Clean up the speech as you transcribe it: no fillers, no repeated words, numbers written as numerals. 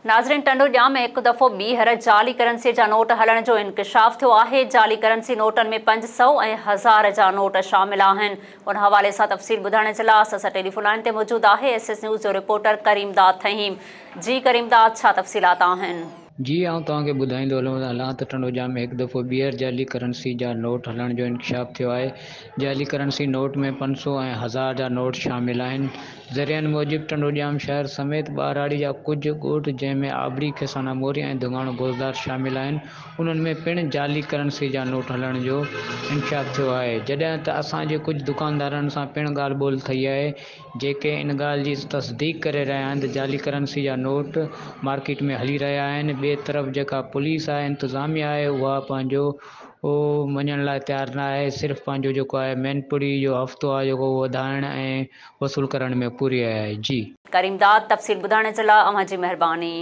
ناظرين ٽنڊو ڄام ۾ هڪ دفعو ٻيهر جعلي ڪرنسي جا نوٽ هلڻ جو انڪشاف ٿيو آهي، جعلي ڪرنسي نوٽن ۾ 500 ۽ 1000 جا نوٽ شامل آهن. ان حوالي سان تفصيل ٻڌائڻ جي لاء اسان سان ٽيليفون لائين تي موجود آهي ايس ايس نيوز جو رپورٽر ڪريم داد ٿهيم. جي ڪريم داد ڇا تفصيلات آهن؟ جي آئون توهان کي ٻڌائيندو هلان ته ٽنڊو ڄام ۾ هڪ دفعو ٻيهر جعلي ڪرنسي جا نوٽ هلڻ جو انڪشاف ٿيو آهي، جعلي ڪرنسي نوٽ ۾ 500 ۽ 1000 جا نوٽ شامل آهن، ذريعن موجب ٽنڊوڄام شهر سميت ٻهراڙي جا ڪجهه ڳوٺ جنهن ۾ آبڙي، کيسانا موري ۽ ڌڱاڻو بوزدار شامل آهن انهن ۾ پڻ جعلي ڪرنسي جا نوٽ هلڻ جو انڪشاف ٿيو آهي جڏهن ته اسان جي ڪجهه دڪاندارن سان پڻ ڳالهه ٻولهه ٿئي آهي جيڪي ان ڳالهه جي تصديق ڪري رهيا آهن ته جعلي ڪرنسي جا نوٽ مارڪيٽ ۾ هلي رهيا آهن ٻئي طرف جيڪا پوليس آهي انتظاميا آهي اها پنهنجو اهو مڃڻ لاء تيار نه آهي صرف پنهنجو جيڪو آهي مينپڙي جو هفتو آهي جيڪو اهو وڌائڻ ۽ وصول ڪرڻ ۾ پوري آهي جي. ڪريم داد تفصيل ٻڌائڻ جي لاء اوهان جي مهرباني.